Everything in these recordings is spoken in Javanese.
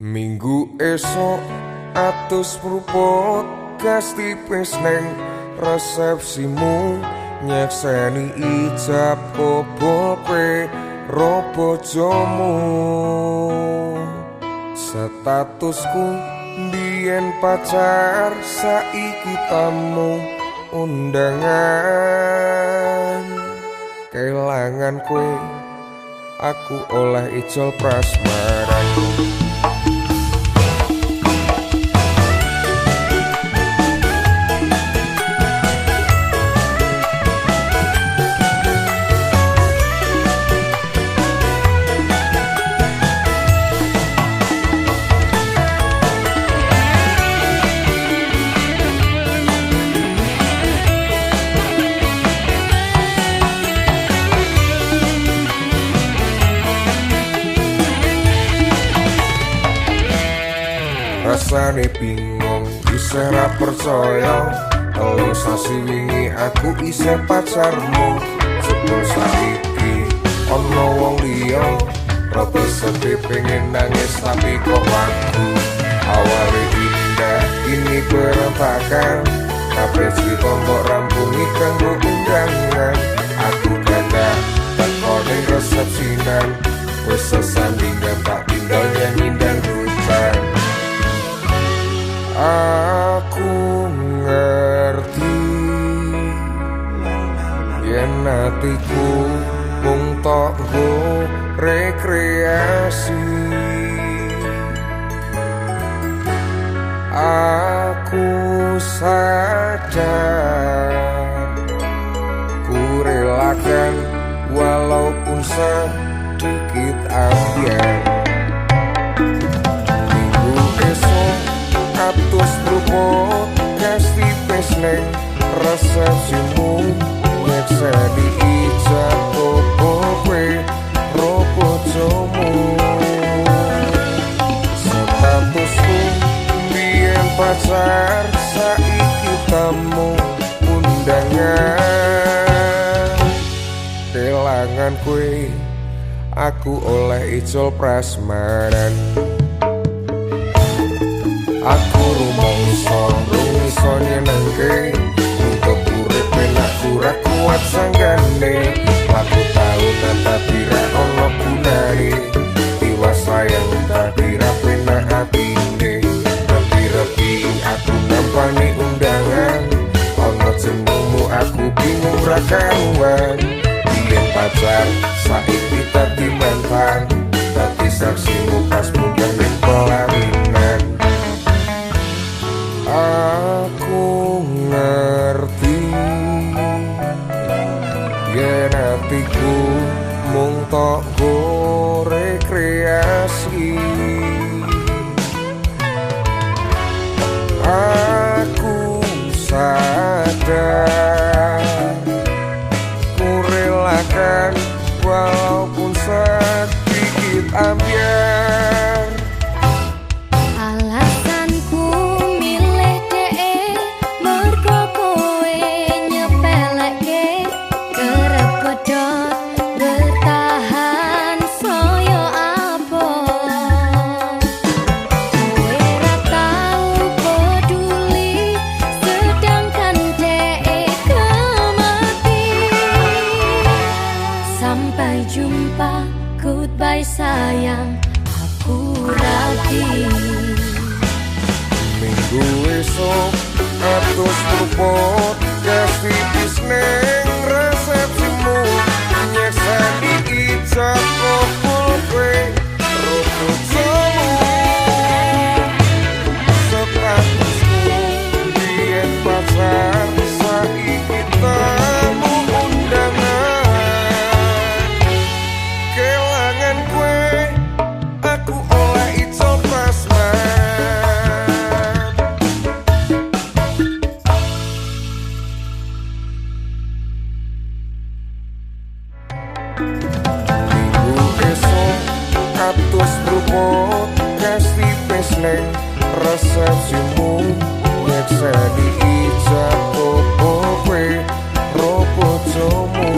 Minggu esok atus mruput gas tipis neng resepsimu, nyekseni ijab kobol kowe ro bojomu. Statusku biyen pacar saiki tamu undangan. Kelangan kowe aku oleh ijol prasmaran. Rasane bingung isih ra percaya, telung sasi wingi aku isih pacarmu. Jebul saiki ana wong liya, rada sedih pengen nangis tapi kok wagu. Awale indah ini berantakan, kabeh cerita mbok rampungi kanggo undangan. Aku gagal teko ning resepsinan, wis sesandingan tak tinggal nyanyi dangdutan. Aku ngerti yen atiku mung tok nggo rekreasi. Aku sadar ku relakan walaupun sedikit ambyar. Minggu esok atus mruput gas tipis neng resepsimu, nyekseni ijab kobol kowe ro bojomu. Statusku biyen pacar saiki tamu undangan. Kelangan kowe aku oleh ijol prasmanan. Aku rumangsa rung iso nyenengke, nutup urip penak ora kuat sanggane. Laku tahunan tapi ra ono gunane, tiwas sayang tapi ra penak atine. Repi-repi aku nampani undangan, ono jenengmu aku bingung ra karuan. Biyen pacar saiki dadi mantan, dadi saksimu pas munggah ning pelaminan. Aku ngerti yen atiku mung tok nggo rekreasi. Aku sadar ku relakan walaupun sedikit ambyar. Alasanku milih dhek mergo kowe nyepeleke, kerep pedhot bertahan saya abot. Kowe ra tau peduli sedangkan dhek kemati. Sampai jumpa, goodbye sayang, aku rapi. Minggu esok atus mruput gas tipis neng resepsimu, nyekseni ijab kobol kowe ro bojomu. Statusku biyen pacar saiki tamu undangan. Kelangan kowe aku oleh ijol prasmanan. Minggu esok atus mruput gas tipis neng resepsimu, nyekseni ijab kobol kowe ro bojomu.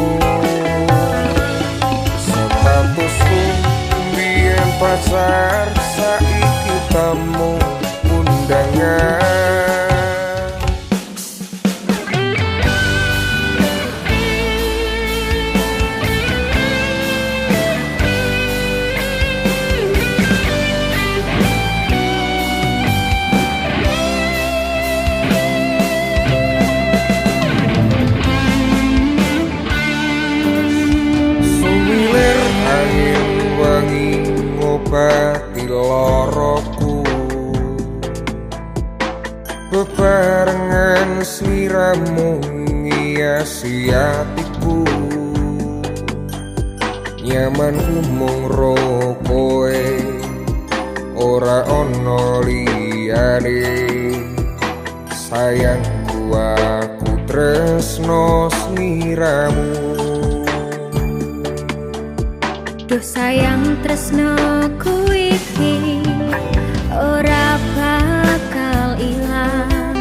Statusku biyen pacar saiki ngobati loroku. Bebarengan sliramu ngiasi atiku, nyamanku mung ro kowe, ora ono liyane. Sayangku aku tresno sliramu. Duh sayang tresno ku iki ora bakal ilang.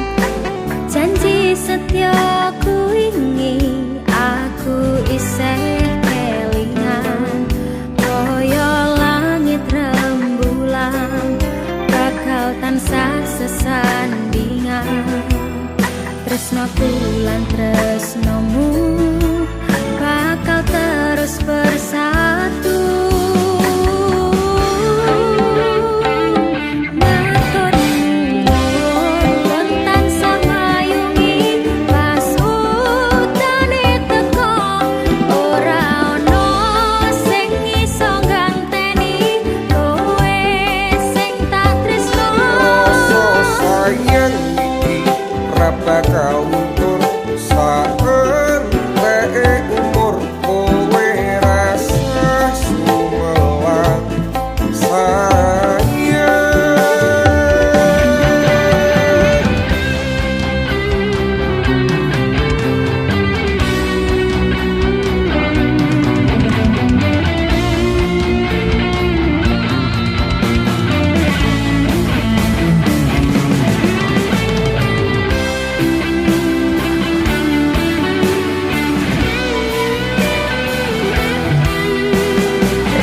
Janji setya ku wingi aku isih kelingan. Kaya langit rembulan bakal tansah sesandingan. Tresnoku lan tresnomu bakal terus bersatu. Matur nuwun pun tansah mayungi pas utane teko, ora ono sing iso ganteni kowe sing tak tresno. Rasa sayang iki ra bakal luntur saenteke umur, kowe rasa sumelang sayang.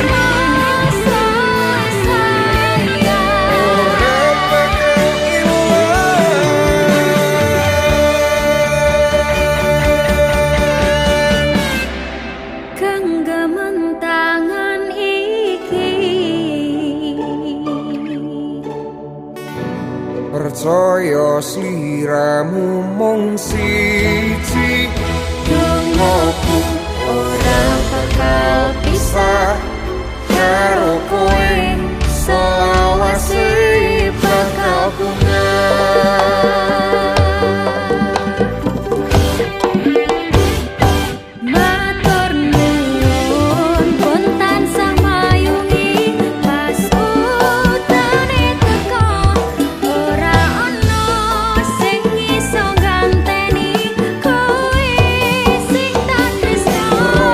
Rasa sayang Ora bakal ilang. Genggaman tangan iki, Percaya sliramu mung siji, dongoku ora bakal pisah karo kowe selawase bakal bunga. Matur nuwun pun tansah mayungi pas utane teko, ora ono sing iso ganteni kowe sing tak tresno.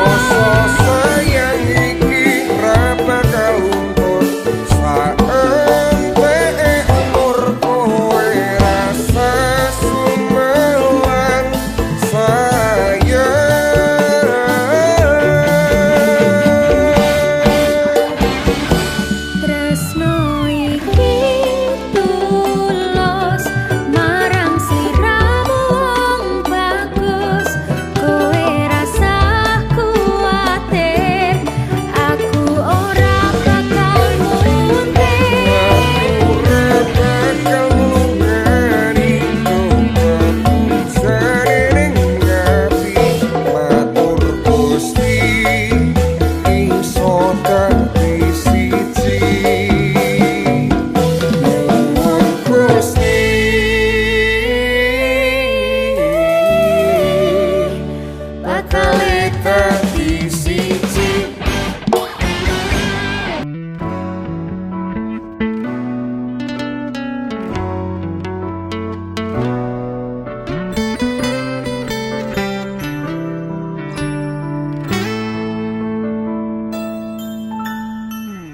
Rasa sayang iki ra bakal luntur saenteke umur, kowe rasa sumelang sayang. Tresno iki tulus marang sliramu wong bagus, kowe rasah kuwatir aku ora bakal mungkir. Ora bakal nglungani kepusane ning ati, matur Gusti iso dadi siji. Nuwun Gusti Bakal dadi siji.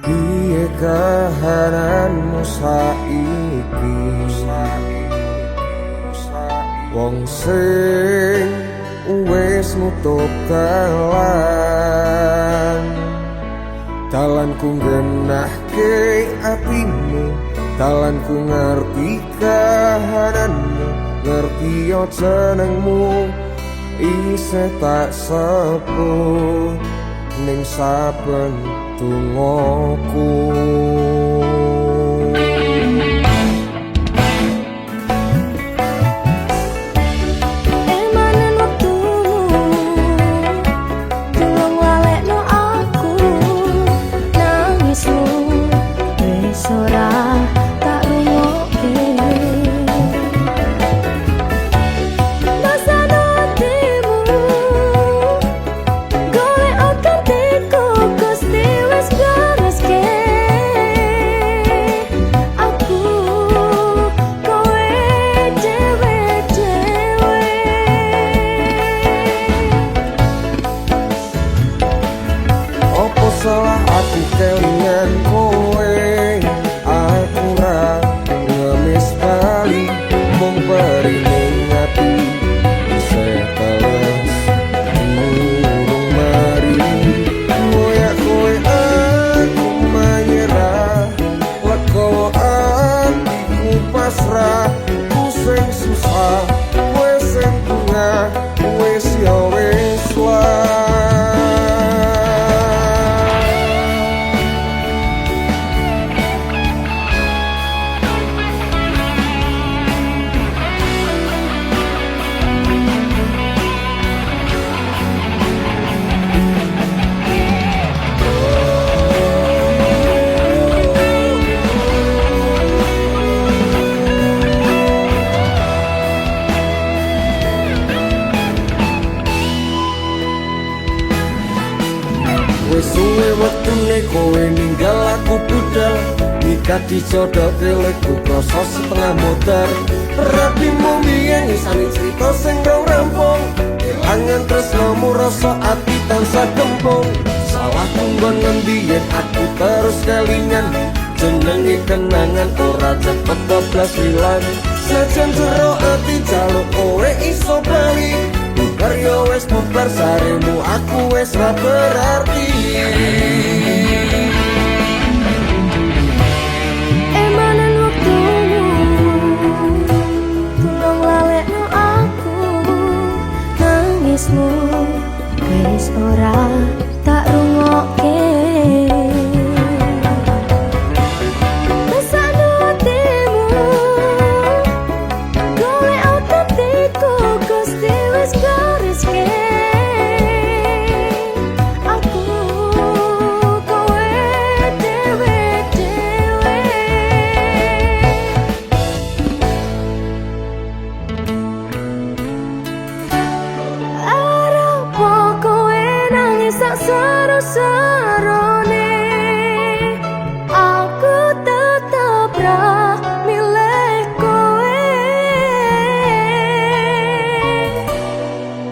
Piye kahananmu saiki, wong sing wis nutup dalan, dalanku nggenahke atimu, dalanku ngerti kahananmu, ngerti yo jenengmu isih tak sebut ning saben dongaku. Emanen wektumu tulung lalekno aku, nangismu Kowe ninggal aku budal, nikah dijodohke lekku krasa setengah modar. Rabimu mbiyen isane crita sing rong rampung, kelangan tresnomu rasa ati tansah gempung. Salahku nggon ngendi yen aku terus kelingan, jenenge kenangan ora cepet bablas ilang. Senajan jero ati jaluk kowe iso bali, bubar yo wis bubar, saremu aku wis ra berarti. Emanan wektumu, tulung lalekno aku. Nangismu wis ora tak rungokke. Mesakno atimu, golek atiku, Gusti wis gariske. Aku kowe dhewe dhewe. Arep kowe nangis sak sero-serone, aku tetep ra milih kowe.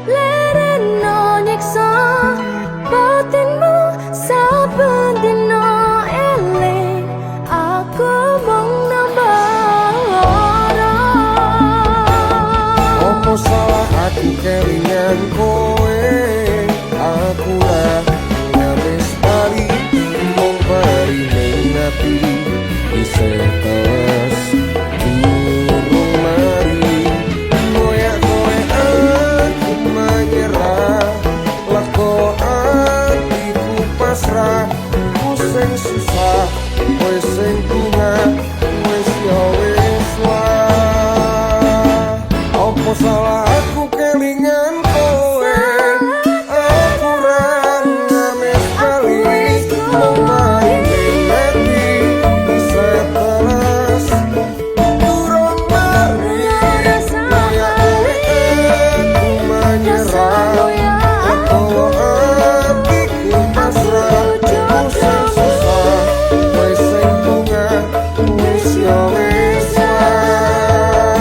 Lereno nyiksa batinmu saben dina, eling aku mung nambah lara. Opo salah aku kelingan kowe? Aku ra ngamis bali, mung bali ning ati isih teles durung mari. Ngoyak kowe aku menyerah, leko atiku pasrah. Ku sing susah, kowe sing bunga, wis ya wis lah. Opo salah aku kelingan kowe? Aku ra ngamis bali, mung bali ning ati isih teles durung mari. Ngoyak kowe aku menyerah, leko atiku pasrah. Ku sing susah, kowe sing bunga, wis ya wis lah.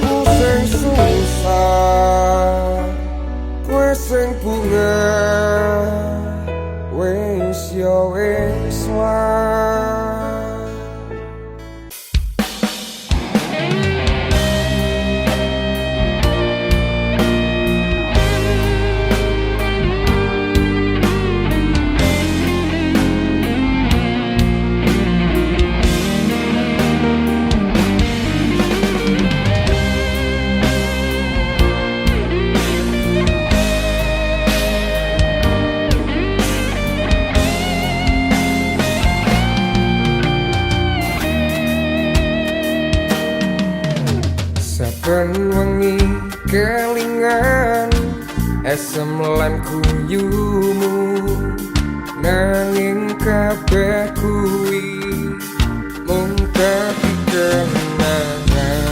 Ku sing susah, kowe sing bunga, wis ya wis lah. Saben wengi kelingan esem lan guyumu, nanging kabeh kuwi mung dadi kenangan.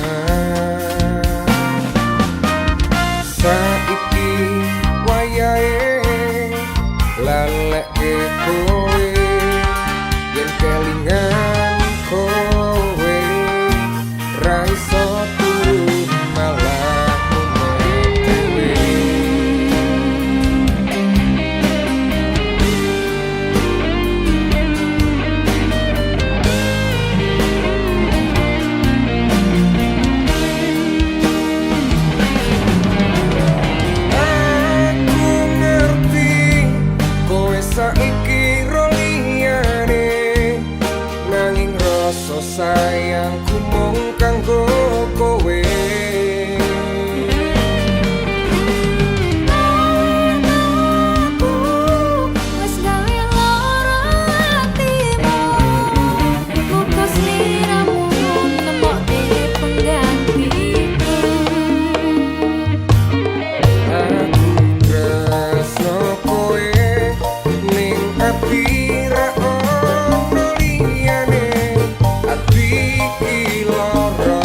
Saiki wayahe lalekke kowe, yen kelingan kowe ra iso turu malah mumet dhewe. Aku ngerti kowe saiki ro liyane, nanging rasa sayangku mung kanggo kowe. Aku wis gawe lara atimu, muga sliramu nemokke penggantiku. Aku tresno kowe ning ati ra ono liyane, ati iki lara.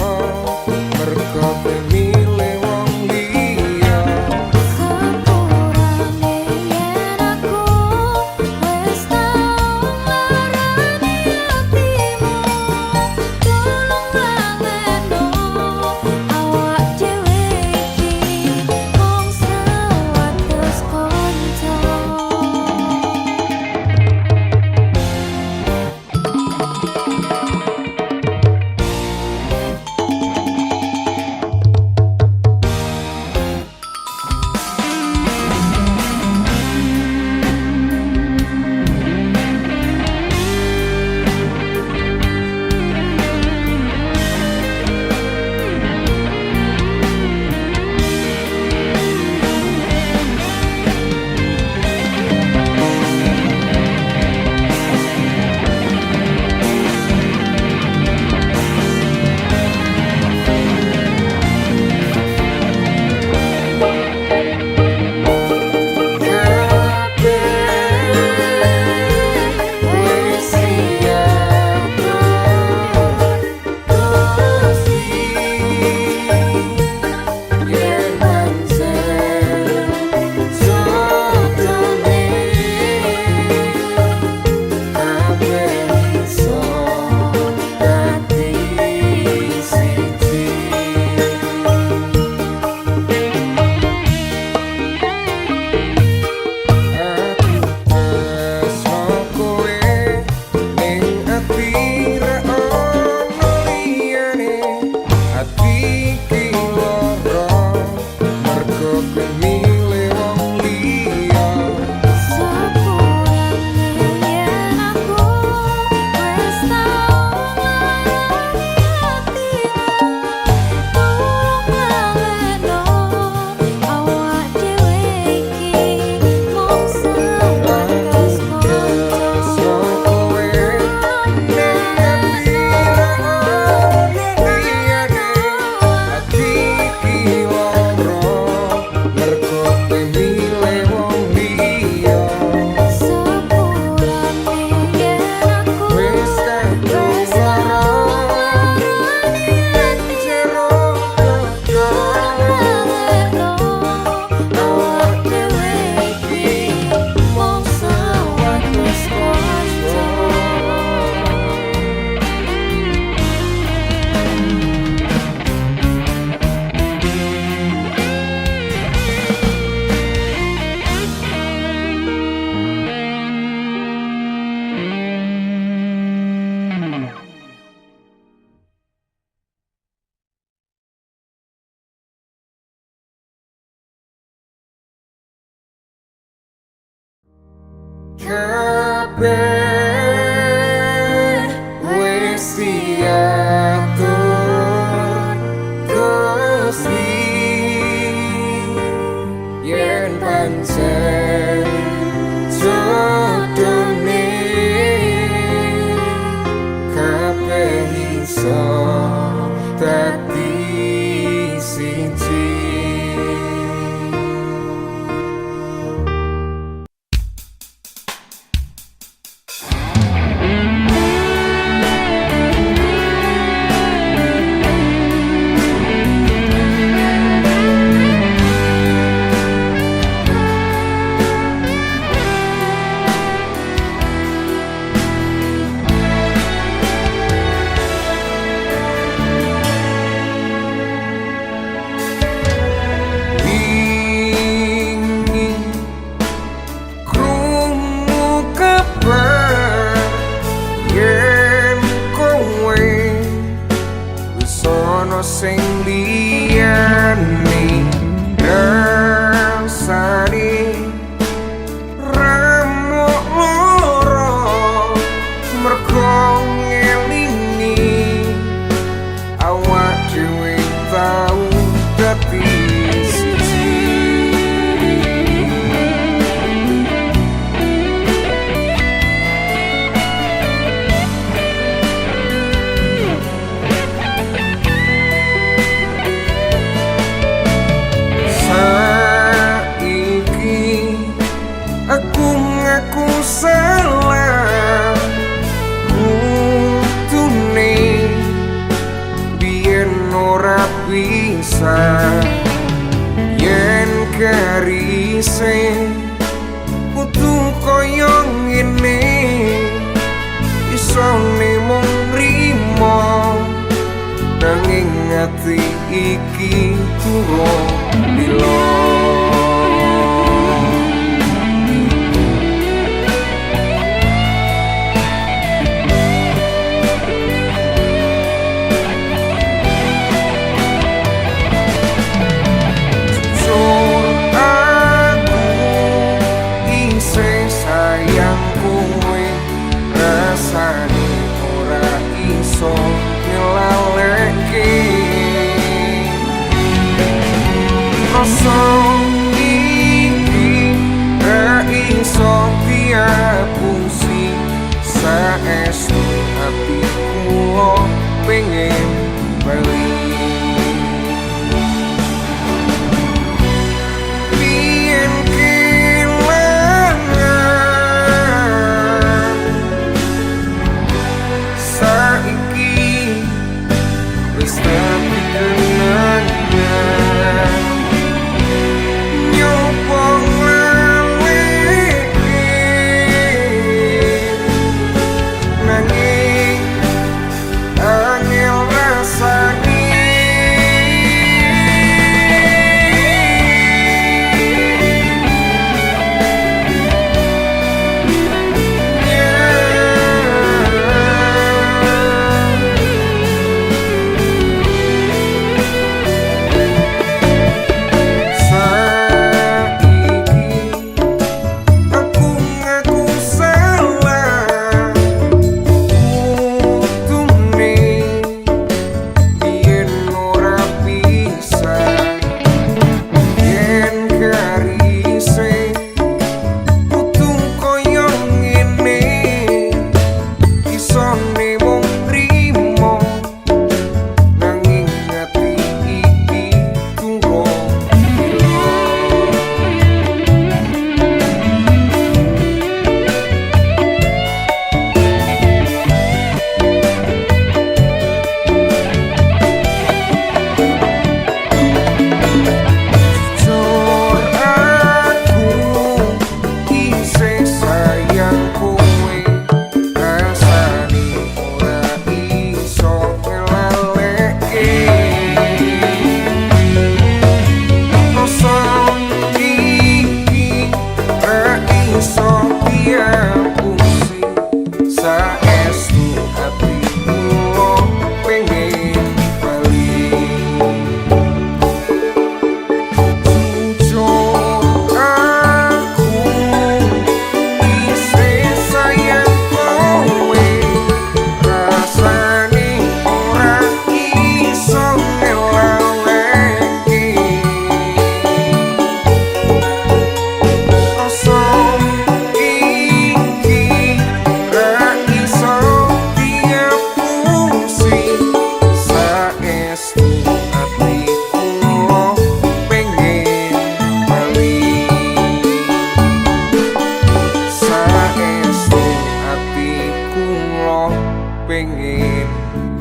Kabeh wis diatur Gusti, yen pancen jodone kabeh iso dadi siji. Wingi krungu kabar yen kowe wis ana sing liyane, rasane remuk loro mergo ngelingi awak dhewe tau dadi siji. Saiki aku ngaku salah, kudune biyen ora bisa yen garise kudu kaya ngene, isone mung nrimo nanging ati iki durung lila. Jujur aku isih sayang kowe, rasane ora iso ngelaleke rasa iki, ra iso diapusi. Saestu ati kula pengen bali. Biyen kelangan, saiki wis dadi kenangan.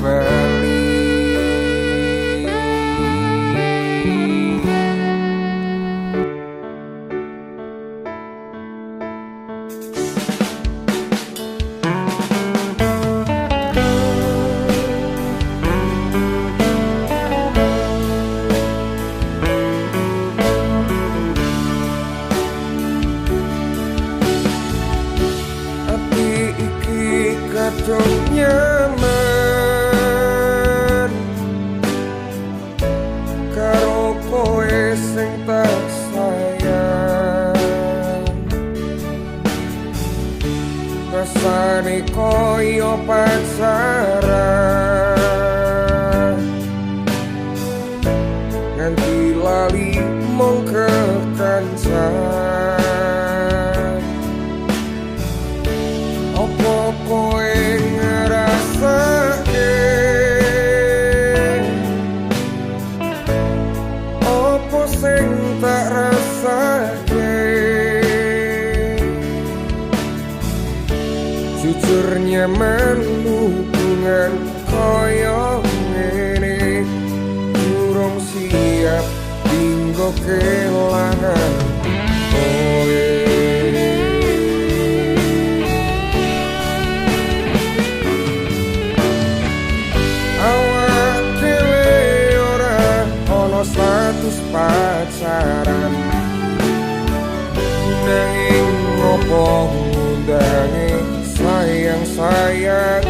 bali. Ati iki kadung nyaman karo kowe sing tak sayang. Rasane koyo pacaran nganti lali mung kekancan. Opo kowe ngrasake, opo sing tak rasake? Jujur nyaman hubungan koyo ngene, durung siap dinggo kelangan kowe. Awak dhewe ora ana status pacaran, nanging opo ngundange sayang-sayangan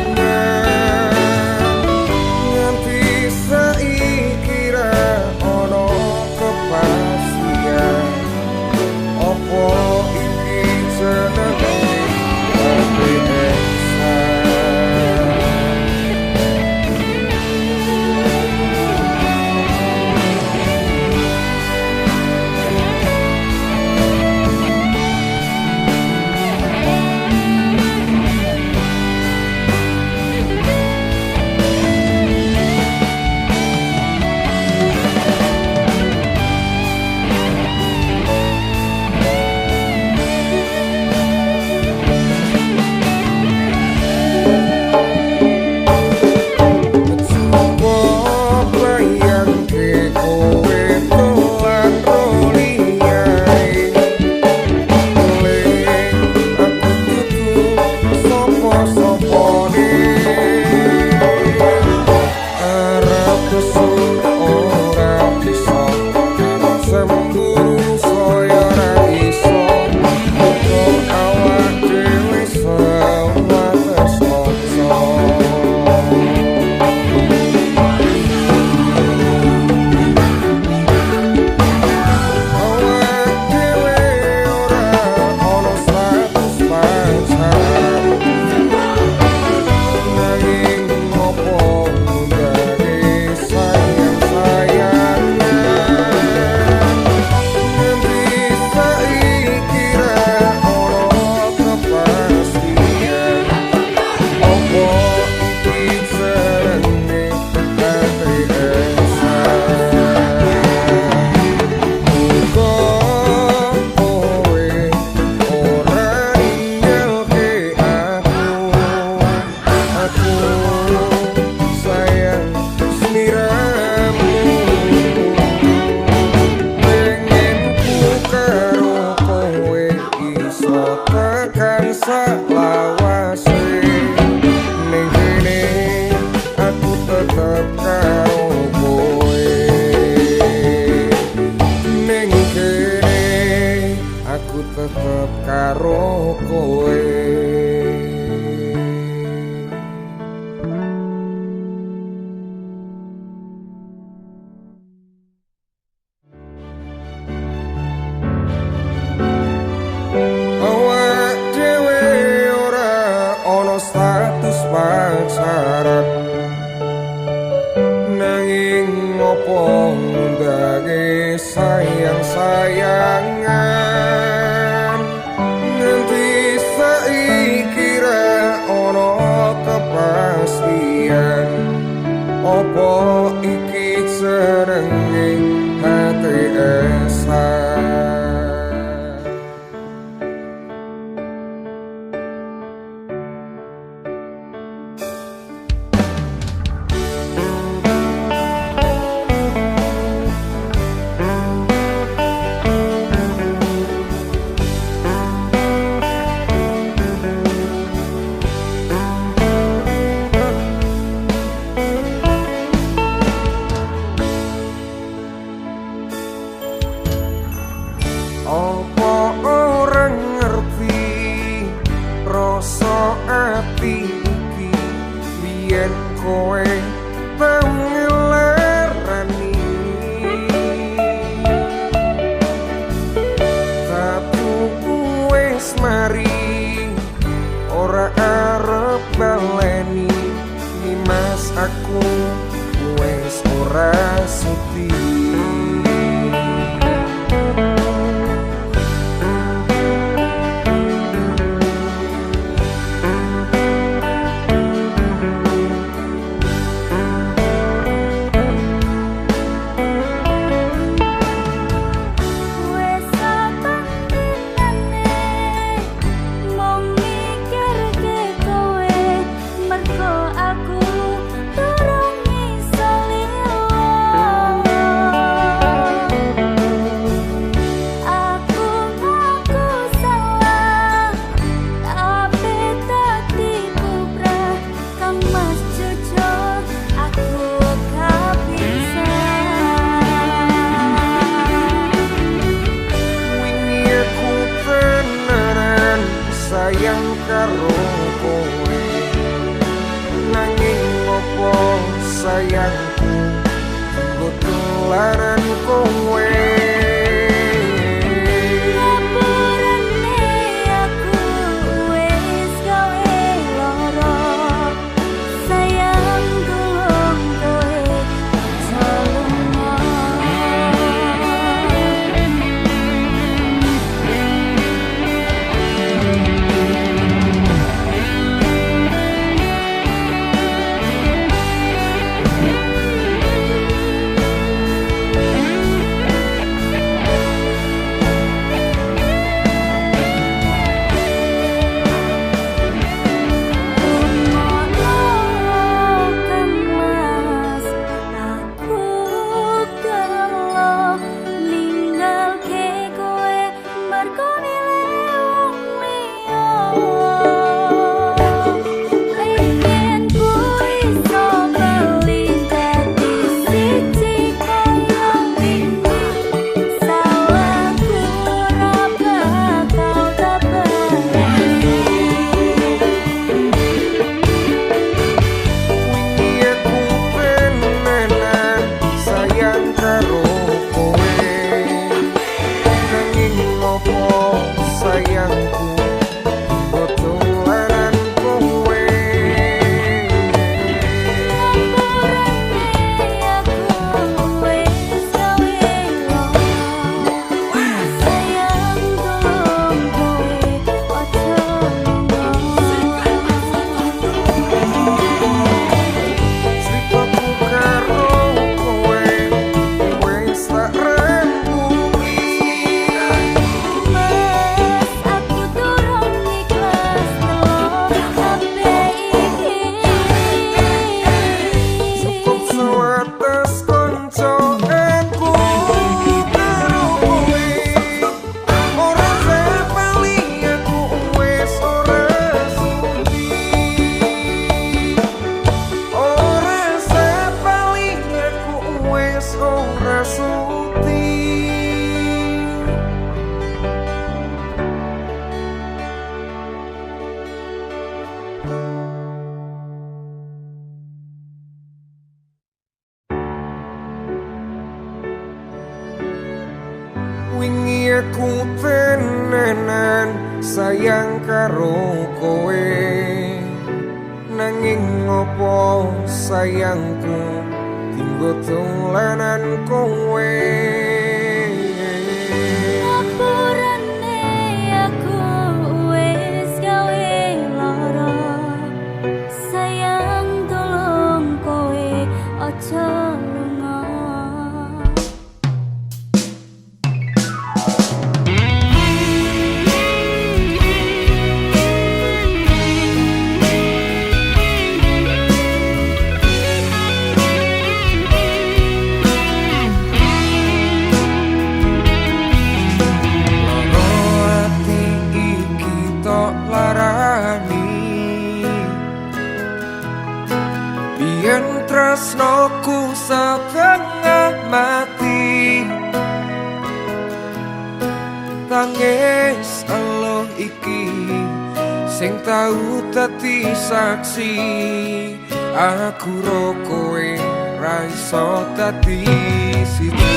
nganti saiki ra ana kepastian. Opo iki jenenge LDR? Tetep karo kowe. Awak dhewe ora ana status pacaran, nanging opo ngundange sayang-sayangan nganti saiki ra ana kepastian. Opo iki jenenge HTS-an? Mas aku wis ora sudi. Wes saben dinane mung mikirke kowe, mergo aku durung iso liya. Aku ngaku salah, tapi dadi kubrah. Kang Mas jujur aku gak bisa. Wingi aku tenanan sayang karo kowe, nanging opo sayangku nggo tularan kowe. Ngapurane aku wis gawe lara, sayang tulung kowe aja lunga. Ngono Kang Mas, aku gelo ninggalke kowe mergo milih wong liya. Pengen ku iso bali dadi siji kaya wingi, salahku ora bakal tak balesi. Wingi aku tenanan sayang karo kowe, nanging opo sayangku nggo tularan kowe. Ngapurane aku wis gawe lara, sayang tulung kowe aja lunga. Critaku karo kowe wis tak rembuki. Mas, aku durung ikhlas nelo kabeh iki. Cukup sewates kanca aku karo kowe, ora sepali aku wis ora sudi. Ora sepali aku wis ora sudi. Wingi aku tenanan sayang karo kowe, nanging opo sayangku dinggo tulanan kowe. Ngapurane aku wis gawe lara, sayang tulung kowe aja lunga. Loro ati iki tok larani, biyen tresnoku setengah mati. Tangis eluh iki sing tau dadi saksi, aku ro kowe ra iso dadi siji.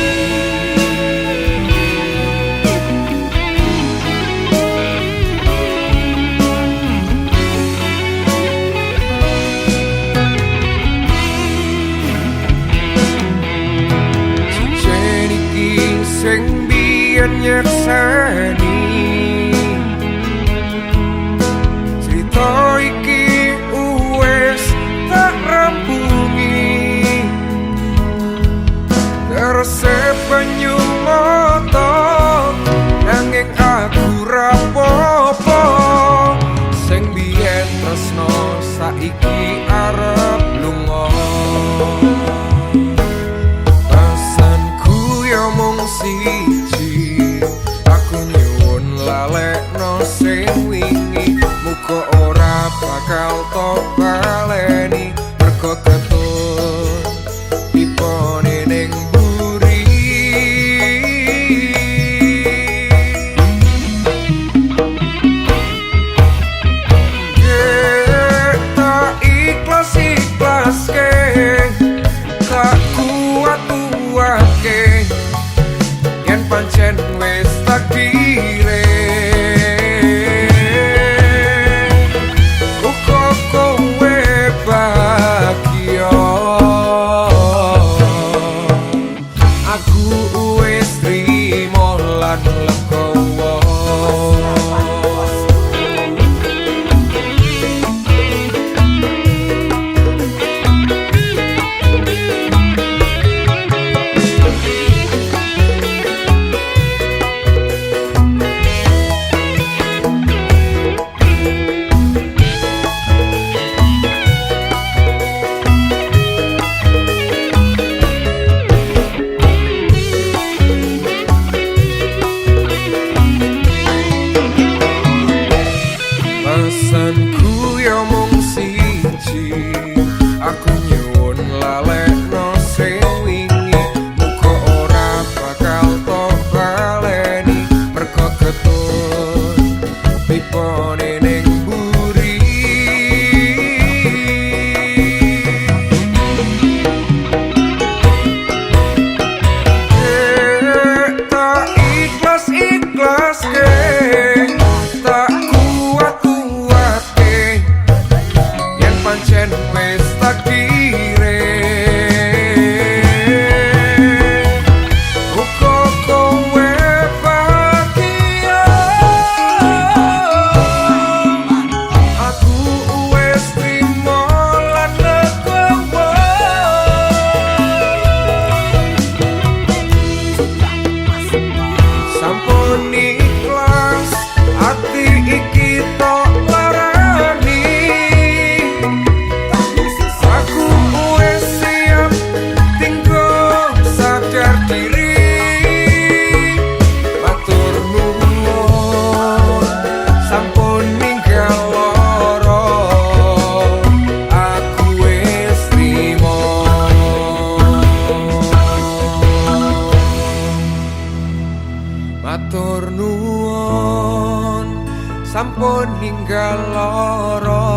ninggal lara,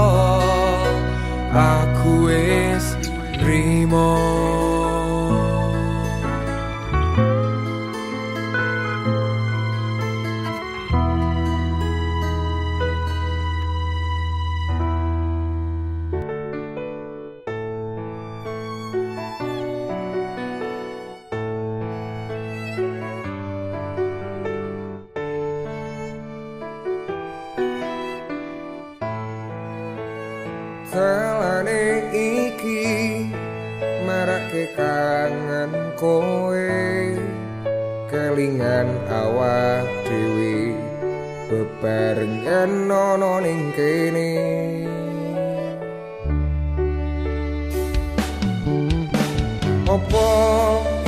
aku wis nrimo. Dalane iki marake kangen kowe, kelingan awak dhewe bebarengan ana ning kene. Apa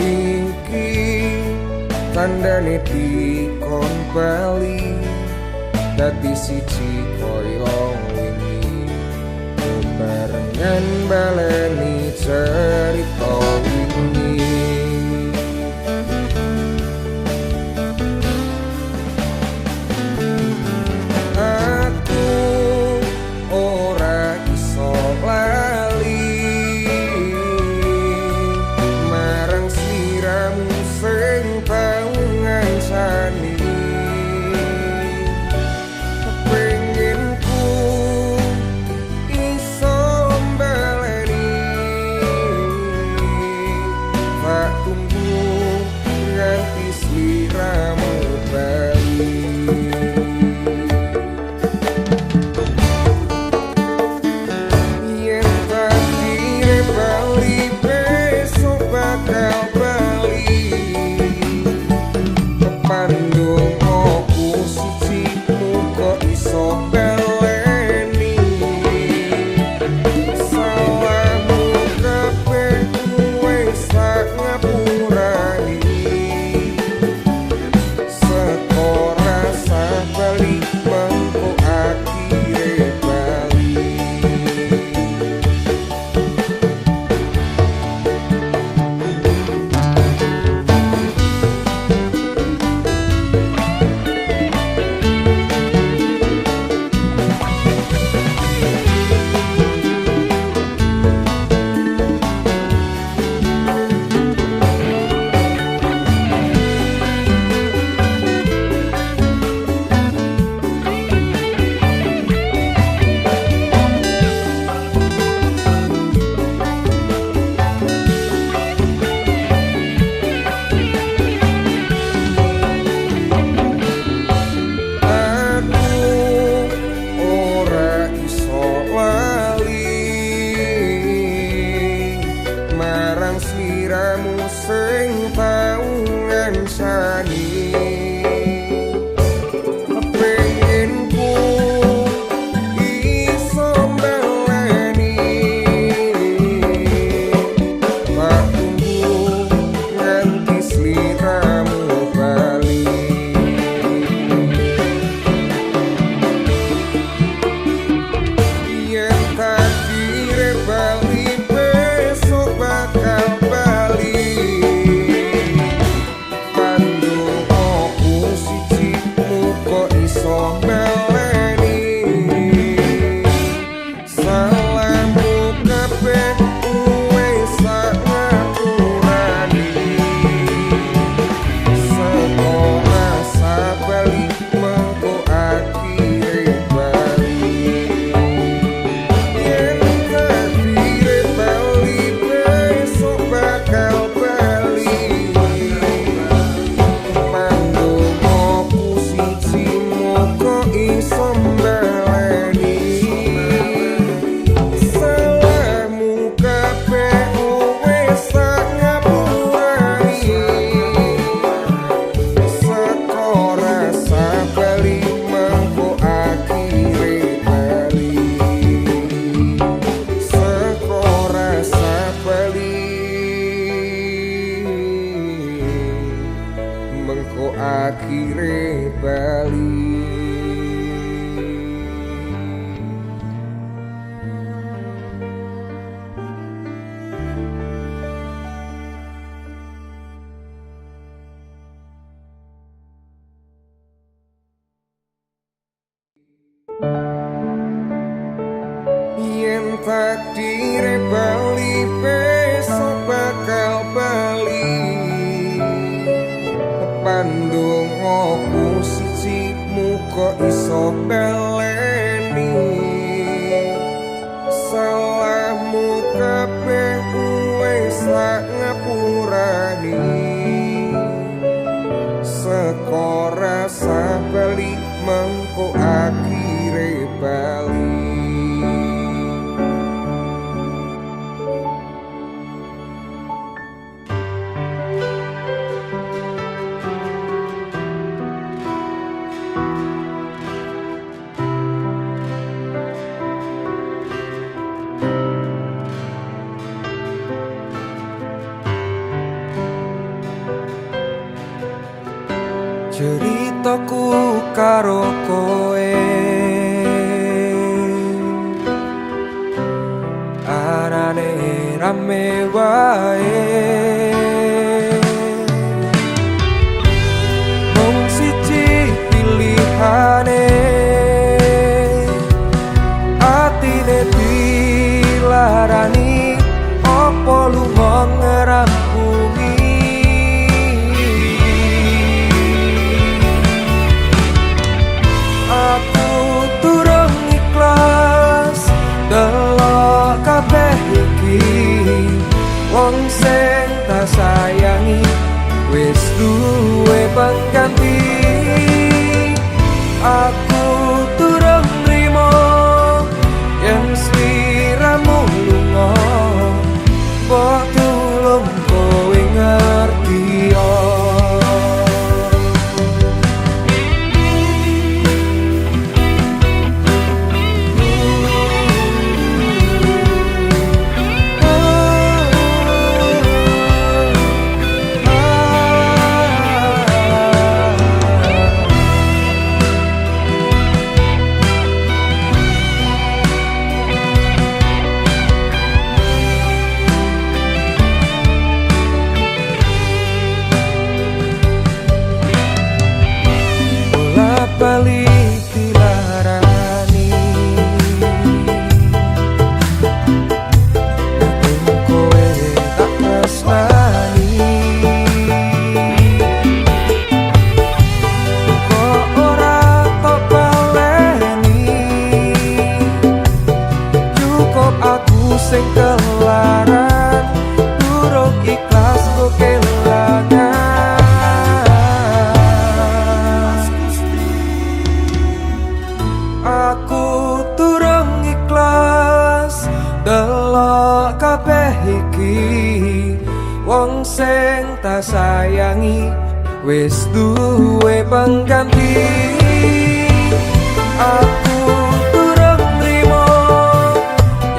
iki tandane dikon bali dadi siji koyo wingi, bebarengan baleni cerita wingi. Aku ora iso lali marang sliramu sing tau ngancani. Penginku iso mbaleni, tak tunggu nganti sliramu bali. Yen takdire bali besok bakal bali, pandongaku siji muga iso baleni. Salahmu kabeh wis tak ngapurani, seko rasa bali mengko akhire bali. Aku ora iso lali marang sliramu sing tau ngancani. Penginku iso mbaleni, tak tunggu nganti sliramu bali. Yen takdire bali besok bakal bali, tresnani. Seko rasa bali mengko akhire bali. Ceritaku karo kowe arane rame wae, mung siji pilihane atine dilarani opo lunga ngerampungi. Aku durung ikhlas delok kabeh iki, wong sing tak sayangi wis duwe pengganti. Aku durung nrimo yen sliramu lunga, mbok tulung kowe ngerti. Bali dilarani nanging kowe tak tresnani. Kok ora tok baleni, cukup aku sing kelaran, durung ikhlas kok kelangan. Aku durung ikhlas delok kabeh iki, wong sing tak sayangi wis duwe pengganti. Aku durung nrimo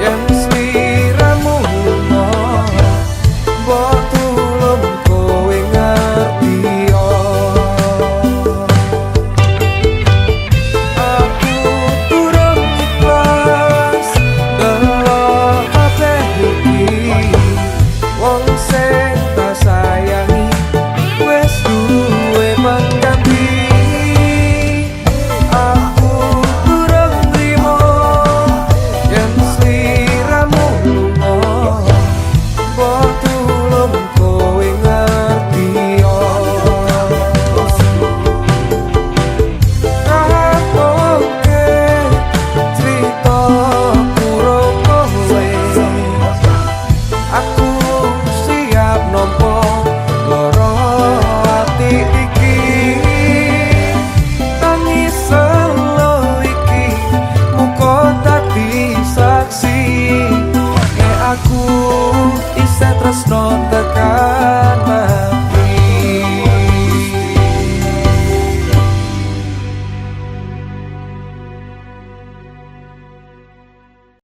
yen sliramu lunga, mbok tulung kowe ngerti. Aku durung ikhlas delok kabeh iki, wong sing tak sayangi wis duwe pengganti. Aku durung nrimo yen sliramu lunga, mbok tulung kowe ngerti. Rapoke crita karo kowe, aku siap nampa lara ati iki. Tangis selo iki muga dadi saksi nek aku isih tresno tekan